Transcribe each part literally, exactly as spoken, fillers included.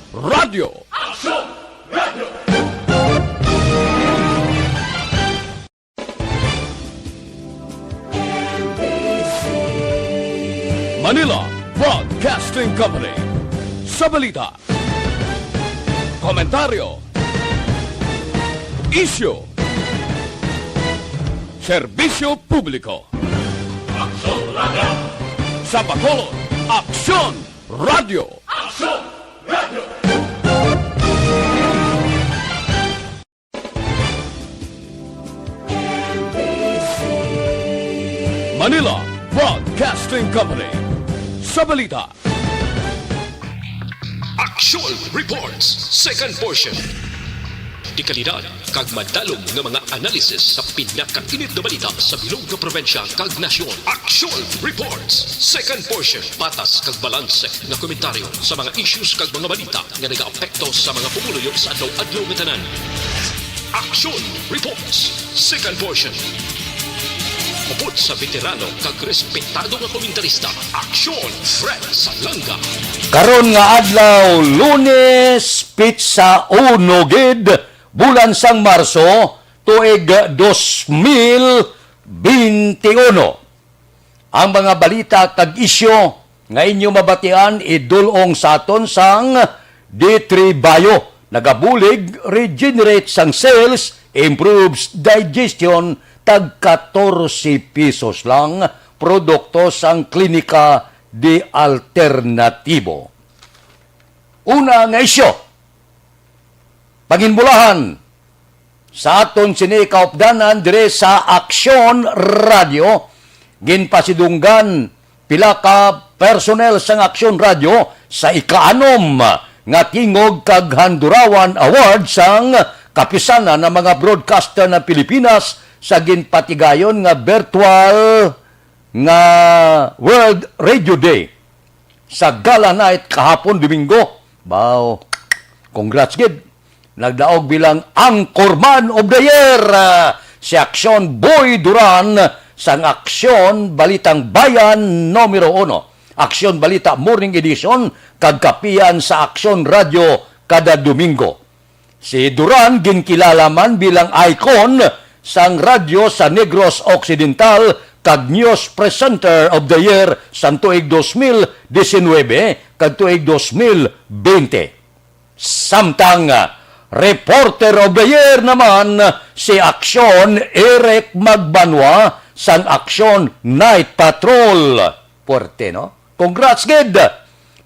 Radyo. Manila Broadcasting Company. Sa balita, komentaryo, isyu, serbisyo publiko. Sa Bacolod, Aksyon Radyo. Manila Broadcasting Company. Sa balita, Aksyon Reports, second portion. Dekalidad kag madalom nga mga analysis sa pinakainit nga balita sa bilog nga probinsya kag nasyon. Aksyon Reports, second portion. Patas kag balanse nga komentaryo sa mga issues kag mga balita nga nagaapekto sa mga pumuluyo sa adlaw-adlaw nga tanan. Aksyon Reports, second portion. Upod sa veterano kag respetado nga komentarista, Aksyon Fred Salanga. Karon nga adlaw, Lunes, petsa uno gid, bulan sang Marso, tuig dos mil bente uno. Ang mga balita kag isyu nga inyo mabatian idul-ong sa aton sang D three Bio. Nagabulig, regenerate sang cells, improves digestion, tag katorse pesos lang, produkto sang Klinika de Alternatibo. Una nga isyu, panginbulahan, sa aton sini kaupdanan diri sa Aksyon Radyo, ginpasidunggan pila ka personnel sang Aksyon Radyo sa ikaanom nga Tingog kag Handurawan Award sang Kapisanan ng mga Broadcaster ng Pilipinas sa ginpatigayon nga virtual nga World Radio Day sa Gala Night kahapon, Domingo. Baw, congrats gid. Nagdaog bilang Anchorman of the Year, ah, si Aksyon Boy Duran sang Aksyon Balitang Bayan numero uno, Aksyon Balita Morning Edition, kag kapihan sa Aksyon Radyo kada Domingo. Si Duran ginkilala man bilang icon sang radyo sa Negros Occidental kag News Presenter of the Year sang tuig dos mil disinwebe kag tuig dos mil bente. Samtang, ah, Reporter of the Year naman si Aksyon Eric Magbanwa sang Aksyon Night Patrol. Puwerte, no? Congrats gid.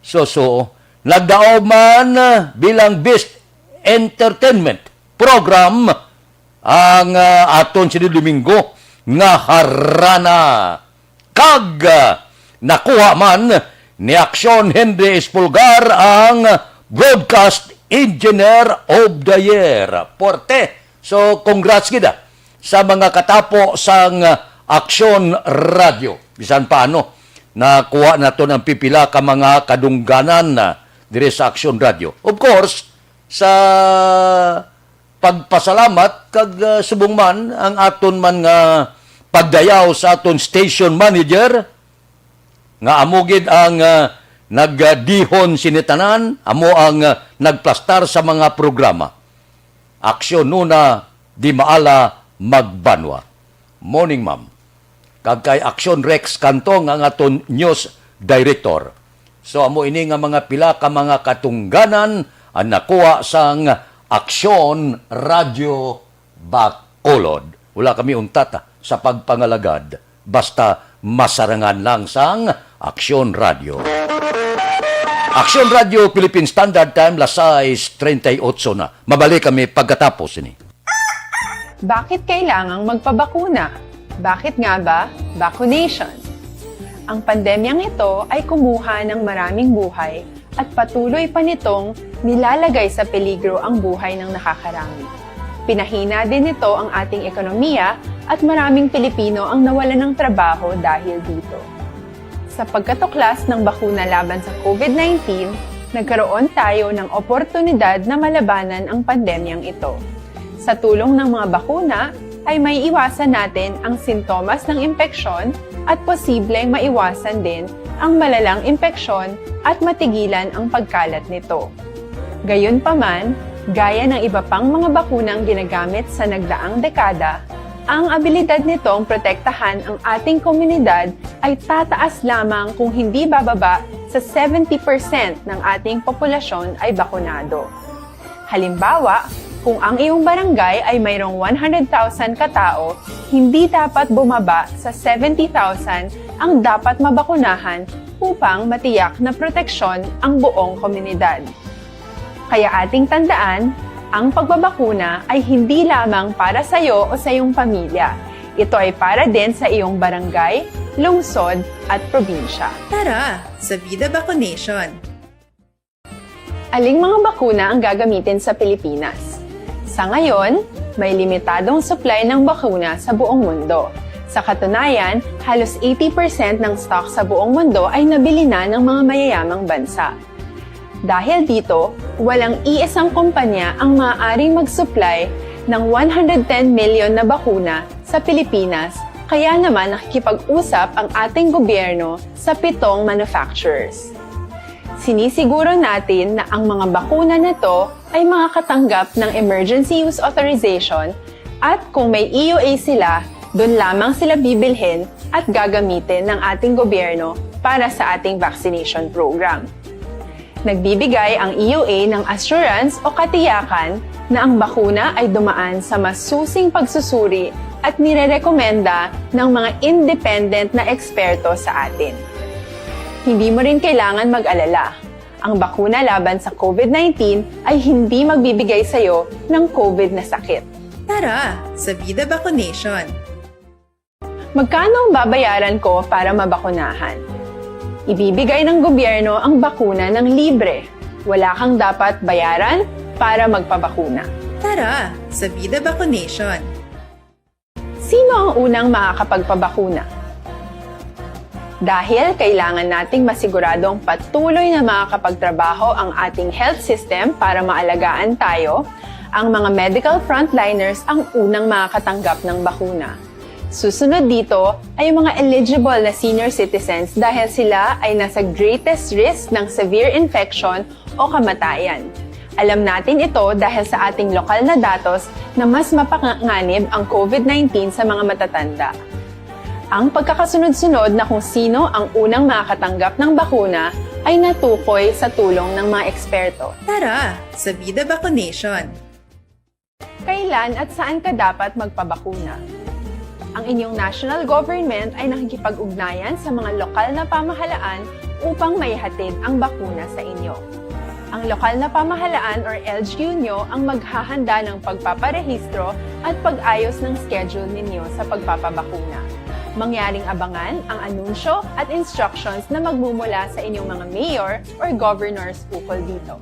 So, so, nagdaog man, ah, bilang Best Entertainment Program ang, ah, aton sini Domingo nga Harana. Kag, ah, nakuha man ni Aksyon Henry Espulgar ang Broadcast Engineer of the Year. Puwerte. So, congrats gid, ah, sa mga katapo sang, ah, Aksyon Radyo. Bisan pa ano, nakuha naton ang pipila ka mga kadungganan, ah, diri sa Aksyon Radyo. Of course, sa pagpasalamat kag, ah, subong man ang aton man nga pagdayaw sa aton station manager, nga amo gid ang, ah, nagdihon sini tanan, amo ang, ah, nagplastar sa mga programa. Aksyon Nuna, Di Maala, Magbanwa. Morning, ma'am. Kag kay Aksyon Rex Cantong ang aton news director. So, amo ini nga mga pila ka mga katungganan ang nakuha sang Aksyon Radyo Bacolod. Wala kami untat, ah, sa pagpangalagad, basta masarangan lang sang Aksyon Radyo. Aksyon Radyo Philippine Standard Time, las sais treinta y ocho na. Mabalik kami pagkatapos ini. Bakit kailangang magpabakuna? Bakit nga ba vaccination? Ang pandemyang ito ay kumuha ng maraming buhay at patuloy pa nitong nilalagay sa peligro ang buhay ng nakakarami. Pinahina din nito ang ating ekonomiya at maraming Pilipino ang nawalan ng trabaho dahil dito. Sa pagkatuklas ng bakuna laban sa COVID nineteen, nagkaroon tayo ng oportunidad na malabanan ang pandemyang ito. Sa tulong ng mga bakuna, ay maiiwasan natin ang sintomas ng impeksyon at posibleng maiwasan din ang malalang impeksyon at matigilan ang pagkalat nito. Gayunpaman, gaya ng iba pang mga bakunang ginagamit sa nagdaang dekada, ang abilidad nitong protektahan ang ating komunidad ay tataas lamang kung hindi bababa sa seventy percent ng ating populasyon ay bakunado. Halimbawa, kung ang iyong barangay ay mayroong one hundred thousand katao, hindi dapat bumaba sa seventy thousand ang dapat mabakunahan upang matiyak na proteksyon ang buong komunidad. Kaya ating tandaan, ang pagbabakuna ay hindi lamang para sa iyo o sa iyong pamilya. Ito ay para din sa iyong barangay, lungsod, at probinsya. Tara, sa Vida Vaccination! Aling mga bakuna ang gagamitin sa Pilipinas? Sa ngayon, may limitadong supply ng bakuna sa buong mundo. Sa katunayan, halos eighty percent ng stock sa buong mundo ay nabili na ng mga mayayamang bansa. Dahil dito, walang iisang kumpanya ang maaaring mag-supply ng one hundred ten million na bakuna sa Pilipinas, kaya naman nakikipag-usap ang ating gobyerno sa pitong manufacturers. Sinisiguro natin na ang mga bakuna na to ay makakatanggap ng emergency use authorization at kung may E U A sila, doon lamang sila bibilhin at gagamitin ng ating gobyerno para sa ating vaccination program. Nagbibigay ang E U A ng assurance o katiyakan na ang bakuna ay dumaan sa masusing pagsusuri at nirerekomenda ng mga independent na eksperto sa atin. Hindi mo rin kailangan mag-alala. Ang bakuna laban sa COVID nineteen ay hindi magbibigay sa iyo ng COVID na sakit. Tara, sa Vida Vaccination! Magkano ang babayaran ko para mabakunahan? Ibibigay ng gobyerno ang bakuna ng libre. Wala kang dapat bayaran para magpabakuna. Tara, sa Vida Vaccination! Sino ang unang makakapagpabakuna? Dahil kailangan nating masiguradong patuloy na makakapagtrabaho ang ating health system para maalagaan tayo, ang mga medical frontliners ang unang makakatanggap ng bakuna. Susunod dito ay ang mga eligible na senior citizens dahil sila ay nasa greatest risk ng severe infection o kamatayan. Alam natin ito dahil sa ating lokal na datos na mas mapanganib ang COVID nineteen sa mga matatanda. Ang pagkakasunod-sunod na kung sino ang unang makakatanggap ng bakuna ay natukoy sa tulong ng mga eksperto. Tara, sa Vida Vaccination! Kailan at saan ka dapat magpabakuna? Ang inyong national government ay nakikipag-ugnayan sa mga lokal na pamahalaan upang maihatid ang bakuna sa inyo. Ang lokal na pamahalaan or L G U nyo ang maghahanda ng pagpaparehistro at pag-ayos ng schedule ninyo sa pagpapabakuna. Mangyaring abangan ang anunsyo at instructions na magmumula sa inyong mga mayor or governors ukol dito.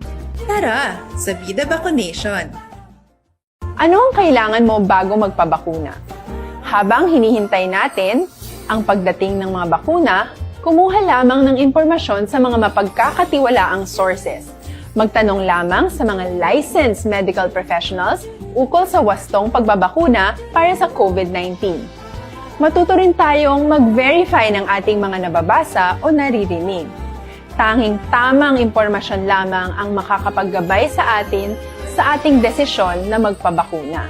Tara, sa Vida Vaccination! Ano ang kailangan mo bago magpabakuna? Habang hinihintay natin ang pagdating ng mga bakuna, kumuha lamang ng impormasyon sa mga mapagkakatiwalaang sources. Magtanong lamang sa mga licensed medical professionals ukol sa wastong pagbabakuna para sa COVID nineteen. Matuto rin tayong mag-verify ng ating mga nababasa o naririnig. Tanging tamang impormasyon lamang ang makakapaggabay sa atin sa ating desisyon na magpabakuna.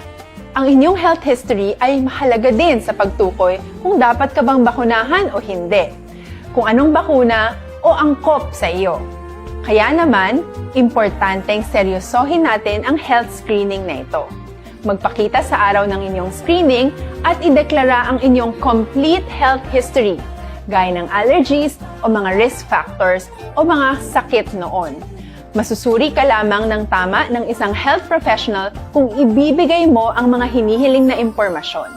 Ang inyong health history ay mahalaga din sa pagtukoy kung dapat ka bang bakunahan o hindi, kung anong bakuna o angkop sa iyo. Kaya naman, importanteng seryosohin natin ang health screening na ito. Magpakita sa araw ng inyong screening at ideklara ang inyong complete health history, gaya ng allergies o mga risk factors o mga sakit noon. Masusuri ka lamang ng tama ng isang health professional kung ibibigay mo ang mga hinihiling na impormasyon.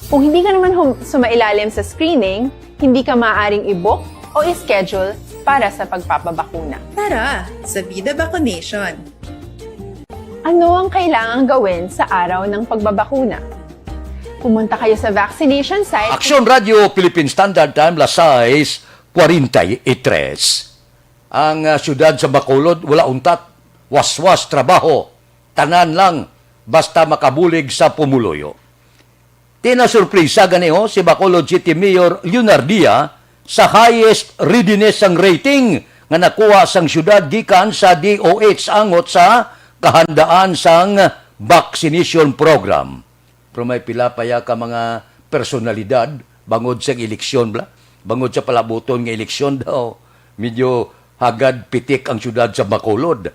Kung hindi ka naman hum- sumailalim sa screening, hindi ka maaaring i-book o i-schedule para sa pagpapabakuna. Tara, sa Vida Vaccination! Ano ang kailangang gawin sa araw ng pagbabakuna? Pumunta kayo sa vaccination site. Aksyon Radio Philippine Standard Time, las sais kwarenta y tres. Ang, ah, siyudad sa Bacolod, wala untat, waswas trabaho, tanan lang, basta makabulig sa pumuluyo. Tinasurpresa gani, ho, si Bacolod City Mayor Leonardia sa highest readiness sang rating nga nakuha sang siyudad gikan sa D O H angot sa kahandaan sang vaccination program. Pero may pila pa ya ka mga personalidad bangod sa eleksyon, bla? Bangod sa palabuton nga eleksyon daw, medyo hagad pitik ang siyudad sa Bacolod.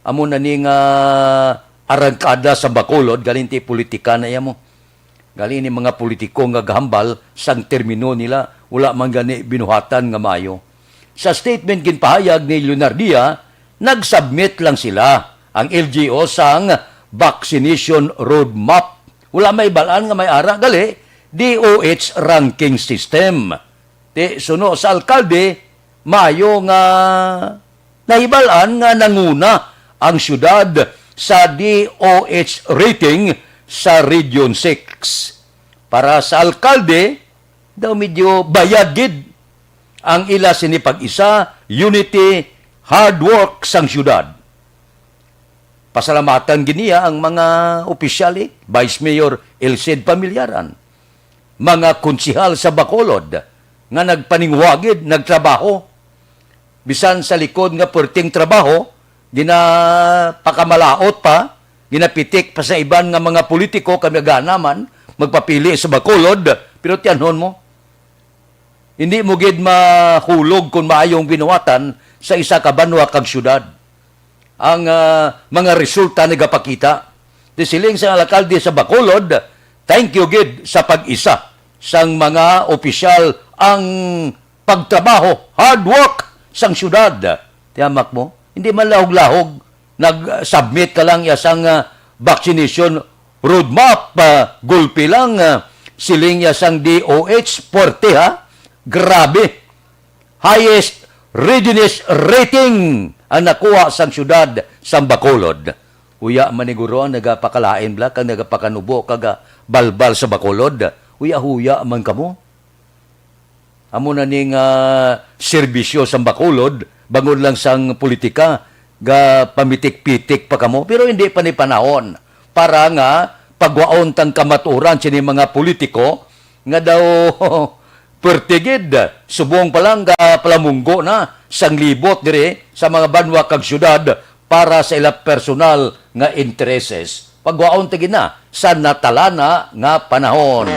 Amo na ni nga arangkada sa Bacolod, galing ti politika na iya mo. Galing ni mga politiko nga gahambal sang termino nila, wala man gani binuhatan nga maayo. Sa statement ginpahayag ni Leonardia, nag-submit lang sila ang L G U sang vaccination roadmap. Wala may balaan nga may ara gali, D O H ranking system. Ti suno sa alkalde, maayo nga nahibal-an nga nanguna ang siyudad sa D O H rating sa Region six. Para sa alkalde, daw medyo bayad gid ang ila sini pag-isa, unity, hard work sang siyudad. Pasalamatan gid niya ang mga opisyal, eh, Vice Mayor Elcid Pamillaran, mga konsihal sa Bacolod nga nagpaninguha gid, nagtrabaho. Bisan sa likod nga perting trabaho, ginapakamalaot pa, ginapitik pa sa iban nga mga politiko kag naganaman magpapili sa Bacolod, pero tiyanhon mo, hindi mo gid mahulog kung maayong binuhatan sa isa ka banwa kag syudad. Ang, ah, mga resulta nagapakita. Di siling sa alkalde sa Bacolod, "Thank you gid sa pag-isa sang mga opisyal, ang pagtrabaho, hard work sang syudad." Tiyamak mo, hindi man lahog-lahog, nag-submit ka lang iya sang, ah, vaccination roadmap, ah, gulpi lang, ah, siling iya sang D O H, puwerte, ha? Grabe. Highest readiness rating ang nakuha sang syudad sang Bacolod. Huya man ni guro ang nagapakalain bala kag nagapakanubo kag, ah, balbal sa Bacolod. Huya-huya man kamo. Amo na ni nga serbisyo sang Bacolod, bangod lang sang politika, ga pamitik-pitik pa kamo, pero hindi pa ni panahon para nga pagwaon tang kamatuoran sini mga politiko nga daw perti gid, subong pa lang ga palamunggo na sang libot diri sa mga banwa kag syudad para sa ila personal nga intereses. Pagwaon ta gid na sa natalana nga panahon.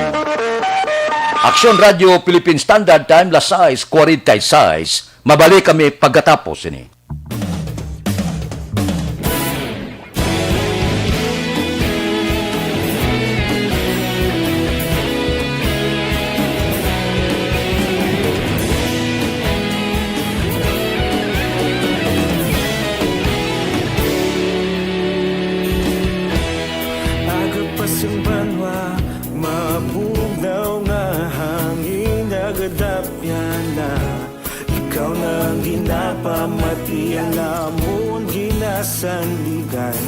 Aksyon Radyo Philippine Standard Time, las sais cuarenta y seis. Mabalik kami pagkatapos ini. Aga pa sang banwa, mabugnaw nga hangin nagadapyan na. Ikaw na ang ginapamati, ang amon ginasandigan.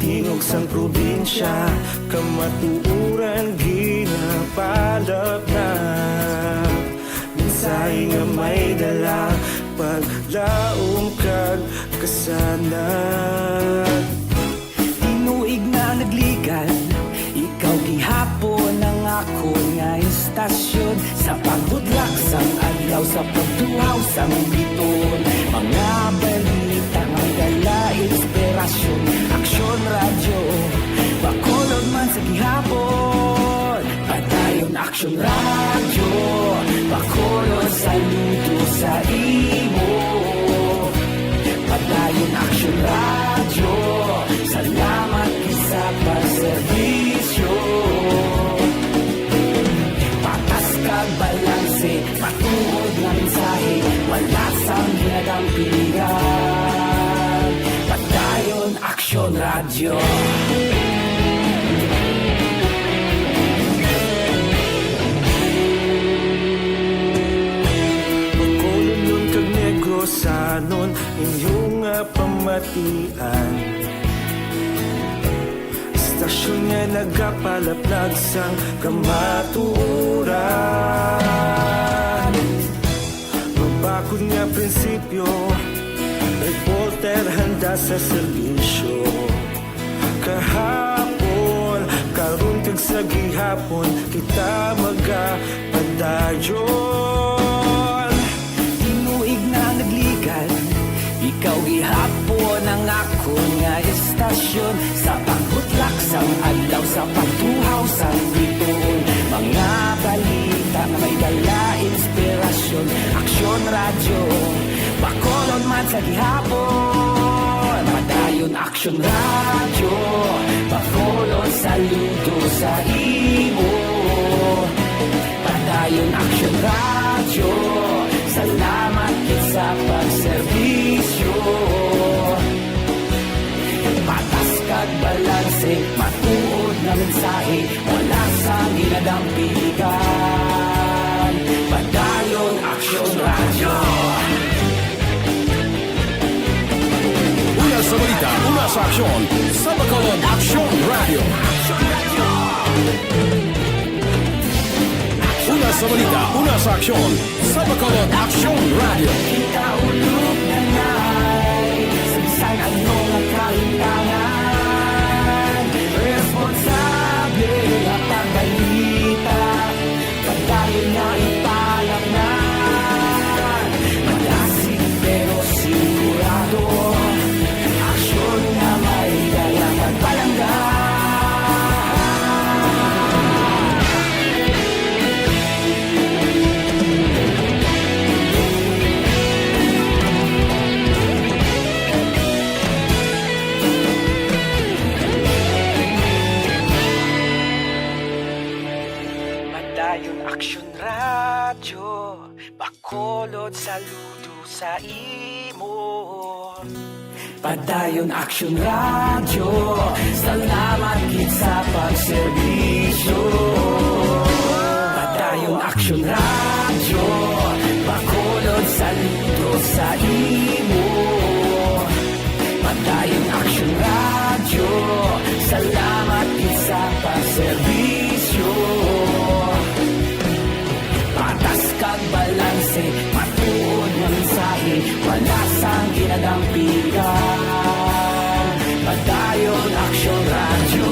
Tingog sang probinsya, kamatuoran ginapalapnap. Mensahe nga may dala, paglaom kag kasanag. Tinuig na nagligal, ikaw gihapon ang akon nga istasyon. Sa pagbudlak sang adlaw, sa pagtuhaw sang biton, mga balita nga dala inspirasyon. Aksyon Radyo, Bacolod man sa gihapon. Padayon Aksyon Radyo, Bacolod, saludo sa imo. Padayon Aksyon Radyo, salamat gid sa pagserbisyo. Patas kag balanse, matuod nga mensahe, wala sang ginadampigan. Padayon Aksyon Radyo. Bacolodnon kag Negrosanon, inyo nga pamatian. Istasyon nga nagapalaplag sang kamatuoran. Mabakod nga prinsipyo, reporter handa sa serbisyo. Kahapon, karon kag sa gihapon, kita magapadayon. Ikaw gihapon ang akon nga estasyon, sa pagbutlak sang adlaw, sa pagtuhaw sang bituon, mga balita nga may dala inspirasyon. Aksyon Radyo, Bacolod man sa gihapon. Padayon Aksyon Radyo, Bacolod, saludo sa imo. Padayon Aksyon Radyo, salamat gid sa pagserbisyo. Patas kag balanse, matuod nga mensahe, wala sang ginadampigan. Padayon Aksyon Radyo. Una sa balita, una sa aksyon, sa Bacolod Aksyon Radyo. Una sa balita, una sa aksyon, sa Bacolod Aksyon Radyo. Kita ulog na na'y sagsag ang mga kalintangan. Responsable nga pagbalita, pagdayon nga ipalapnan. Madasig pero sigurado, aksyon nga may dala kag palangga. Padayon Aksyon Radyo, Bacolod, saludo sa imo. Padayon Aksyon Radyo, salamat gid sa pagserbisyo. Padayon Aksyon Radyo, Bacolod, saludo sa imo. Padayon Aksyon Radyo, salamat gid sa pagserbisyo. Patas kag balanse, matuod nga mensahe, wala sang ginadampigan. Padayon Aksyon Radyo.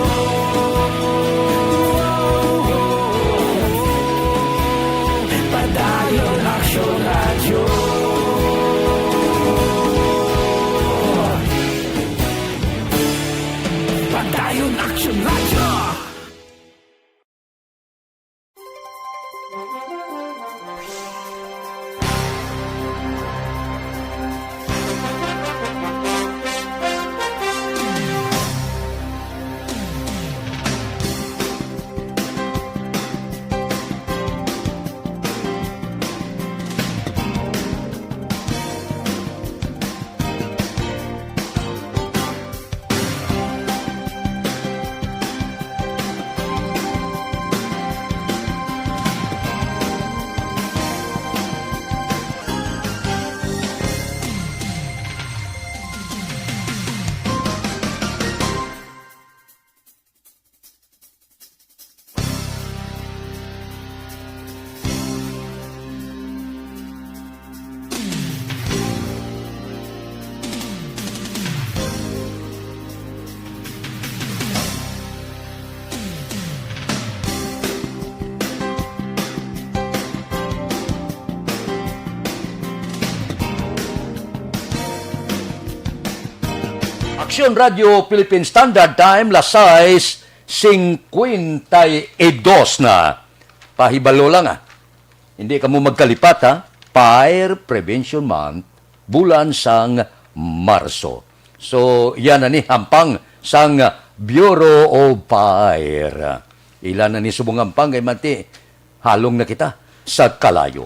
Padayon Aksyon Radyo. Padayon Aksyon Radyo. Aksyon Radyo Philippine Standard Time, las sais cincuenta y dos na. Pahibalo lang, ah. Hindi kamo magkalipat, ha? Fire Prevention Month, bulan sang Marso. So, yan na ni hampang sang Bureau of Fire. Ila na ni subong hampang kay manti halong na kita sa kalayo.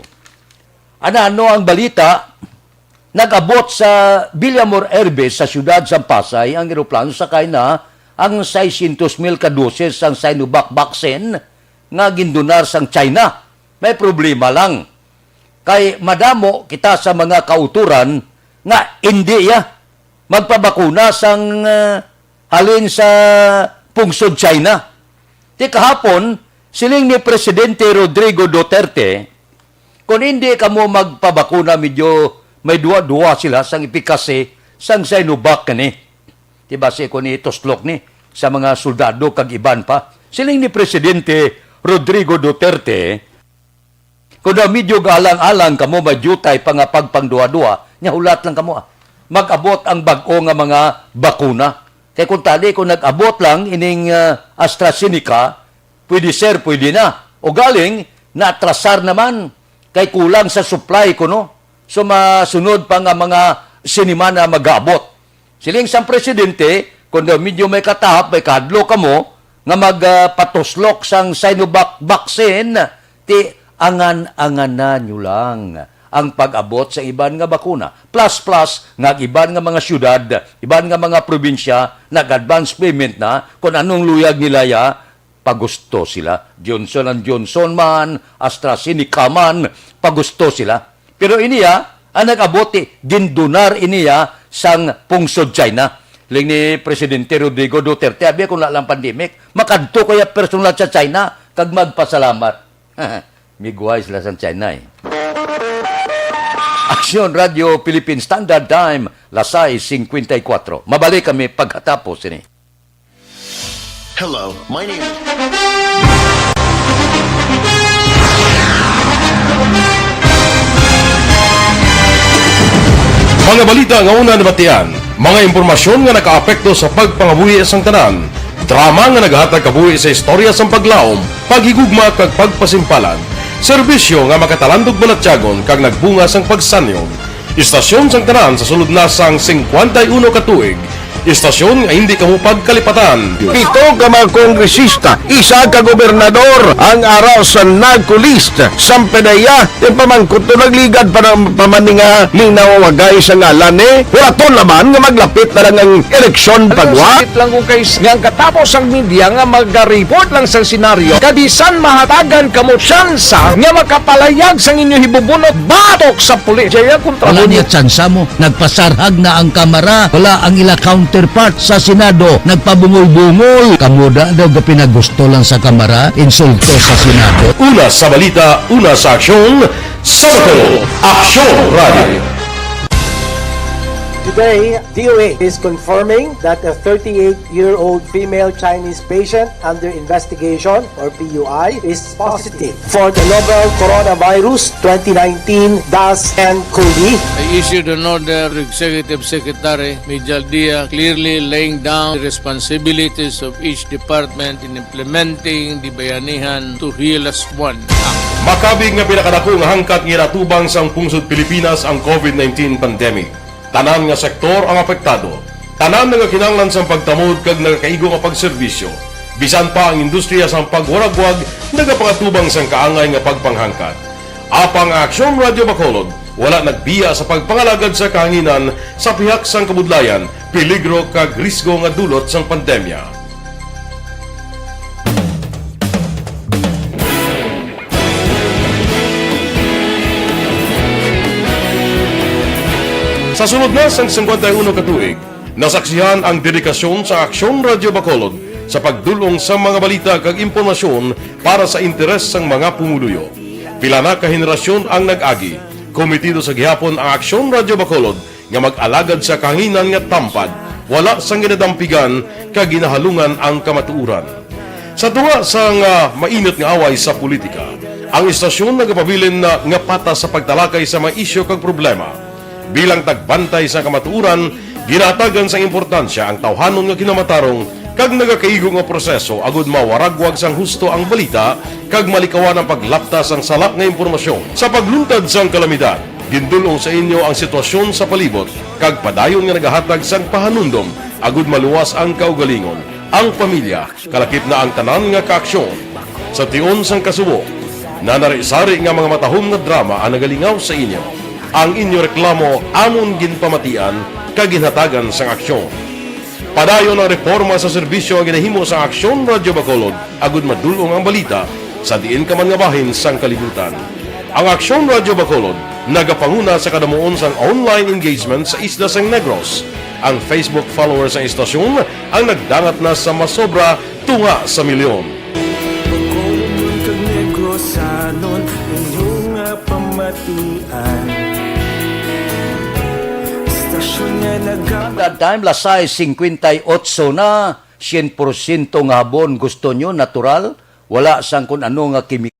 Ano, ano ang balita? Nag-abot sa Villamor Airbase sa siyudad sang Pasay ang eroplano, sakay na ang seiscientos mil ka doses sang Sinovac vaccine nga gindonar sang China. May problema lang. Kay madamo kita sa mga kautoran nga indi ya magpabakuna sang, ah, halin sa pungsod China. Ti kahapon, siling ni Presidente Rodrigo Duterte, "Kung hindi kamo magpabakuna, medyo may duwa-duwa sila sang efikasya sang Sinovac kani." Ti basi ko ni tuslok ni sa mga soldado kag iban pa. Siling ni Presidente Rodrigo Duterte, "Kung daw medyo gaalang-alang kamo, may diutay pa nga pagpangduha-duha, nya hulat lang kamo, ah. mag-abot ang bag-o nga mga bakuna. Kay kung tali, kung nag-abot lang ining, ah, AstraZeneca, pwede, sir, pwede na. O galing, naatrasar naman, kay kulang sa supply kuno. So, masunod pa nga mga sinimana mag-abot. Siling sang presidente, kung daw medyo may katahap, may kahadlok kamo, nga mag, ah, patuslok sang Sinovac vaccine, ti angan-angana nyo lang ang pag-abot sa iban nga bakuna. Plus, plus, nga ang iban nga mga syudad, iban nga mga probinsya, nag-advance payment na, kung anong luyag nila ya, pagusto sila. Johnson and Johnson man, AstraZeneca man, pagusto sila. Pero iniya, ang nag-abot, eh, gindunar iniya sang pungsod China. Ling ni Presidente Rodrigo Duterte, abi kung wala lang pandemic, makadto kaya personal sa China, kag magpasalamat. Migway sila sa China, eh. Aksyon Radio Philippine Standard Time, las sais cincuenta y cuatro. Mabalik kami pagkatapos ini. Hello, my name is Mga balita nga una nabatian, mga impormasyon nga nakaapekto sa pagpangabuhi sang tanan, drama nga naghatag kabuhi sa istorya sang paglaom, paghigugma kag pagpasimpalan, serbisyo nga makatalandog balatyagon kag nagbunga sang pagsanyog. Istasyon sang tanan sa sulod na sang singkwenta y uno ka tuig. Istasyon nga hindi kamo pagkalipatan. Pito ka mga kongresista, isa ka gobernador ang ara sa NAGCO list. Sampe na iya, yung pamangkot to nagligad pa ng pamaninga, ning nawawagay sa ngalan ni. Wala to naman nga maglapit na lang ang eleksyon pagwa. Sakit lang kung kay nga ang katapos ang media nga magariport lang sa senaryo, kabisan mahatagan kamo tsansa nga makapalayag sang inyo hibubunot batok sa pulis. Jaya kontra Wala mo niya niya. Tsansa mo. Nagpasarhag na ang Kamara. Wala ang ila counterpart sa Senado. Nagpabungol-bungol. Kamo da daw gapinagusto lang sa Kamara. Insulto sa Senado. Una sa balita, una sa aksyon, sa Bacolod, Aksyon Radio. Today, D O A is confirming that a thirty-eight-year-old female Chinese patient under investigation, or P U I, is positive for the novel coronavirus twenty nineteen dash N cov. I issued an order to Executive Secretary Mijal Dia, clearly laying down the responsibilities of each department in implementing the Bayanihan to Heal Us One Act. Makabig nga pinakadako nga hangkat nga ginatubang sang pungsod Pilipinas ang covid nineteen pandemic. Tanan nga sektor ang apektado. Tanan nga kinahanglan sang pagtamod kag nagakaigo nga pagserbisyo. Bisan pa ang industriya sang pagwaragwag nagapangatubang sang kaangay nga pagpanghangkat. Apang ang Aksyon Radio Bacolod wala nagbiya sa pagpangalagad sa kahanginan sa pihak sang kabudlayan, peligro kag risgo nga dulot sang pandemya. Sa sulod na sang singkwenta y uno ka tuig, nasaksihan ang dedikasyon sa Aksyon Radio Bacolod sa pagdul-ong sa mga balita kag impormasyon para sa interes sang mga pumuluyo. Pila na ka henerasyon ang nag-agi. Komitido sa gihapon ang Aksyon Radio Bacolod nga mag-alagad sa kahanginan nga tampad, wala sang ginadampigan kag ginahalungan ang kamatuoran. Sa tunga sang, ah, mainit nga away sa politika, ang istasyon nagapabilin na nga patas sa pagtalakay sa mga isyu kag problema. Bilang tagbantay sa kamatuoran, ginahatagan sang importansya ang tawhanon nga kinamatarong kag nagakaigo nga proseso agud mawaragwag sang husto ang balita kag malikawan ang paglapta sang sala nga impormasyon. Sa pagluntad sang kalamidad, gindul-ong sa inyo ang sitwasyon sa palibot kag padayon nga nagahatag sang pahanumdom agud maluwas ang kaugalingon, ang pamilya, kalakip na ang tanan nga kaaksyon. Sa tion sang kasubo, nanari-sari nga mga matahom nga drama ang nagalingaw sa inyo. Ang inyo reklamo amon ginpamatian kag ginhatagan sang aksyon. Padayon ang reporma sa serbisyo nga ginahimo sa Aksyon Radyo Bacolod agud madul-ong ang balita sa diin ka man nga bahin sang kalibutan. Ang Aksyon Radyo Bacolod nagapanguna sa kadamuon sang online engagement sa isla sang Negros. Ang Facebook followers sang istasyon ang nagdangat na sa masobra tunga sa milyon. Bacolod kag Negros, sanon inyo nga pamatian. Istasyon nga naga- That time, las sais singkwenta y otso na, syen porsyento nga habon gusto nyo, natural, wala sang kun ano nga kemikal.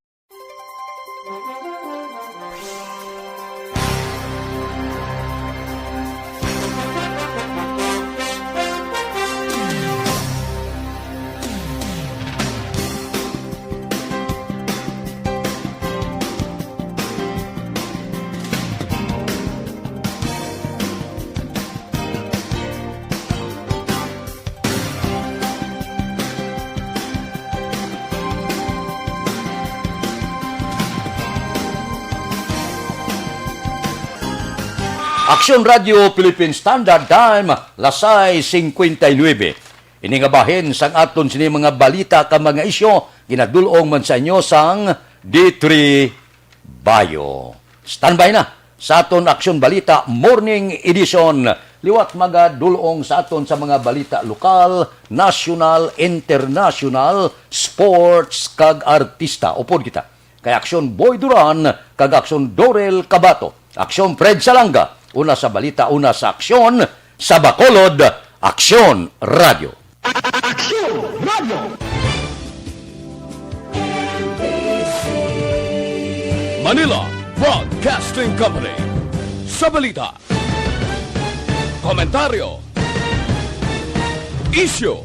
Aksyon Radio Philippine Standard Time, las sais singkwenta y nuebe. Ini nga bahin sang aton sini mga balita kag mga isyu, ginadul-ong man sa inyo sang D three Bayo. Standby na sa aton Aksyon Balita Morning Edition. Liwat magadul-ong sa aton sa mga balita lokal, nasyonal, internasyonal, sports, kag artista. Upod kita kay Aksyon Boy Duran kag Aksyon Dorel Cabato, Aksyon Fred Salanga, una sa balita, una sa aksyon, sa Bacolod, Aksyon Radio. Aksyon Radio. Manila Broadcasting Company. Sa balita, komentaryo, isyu,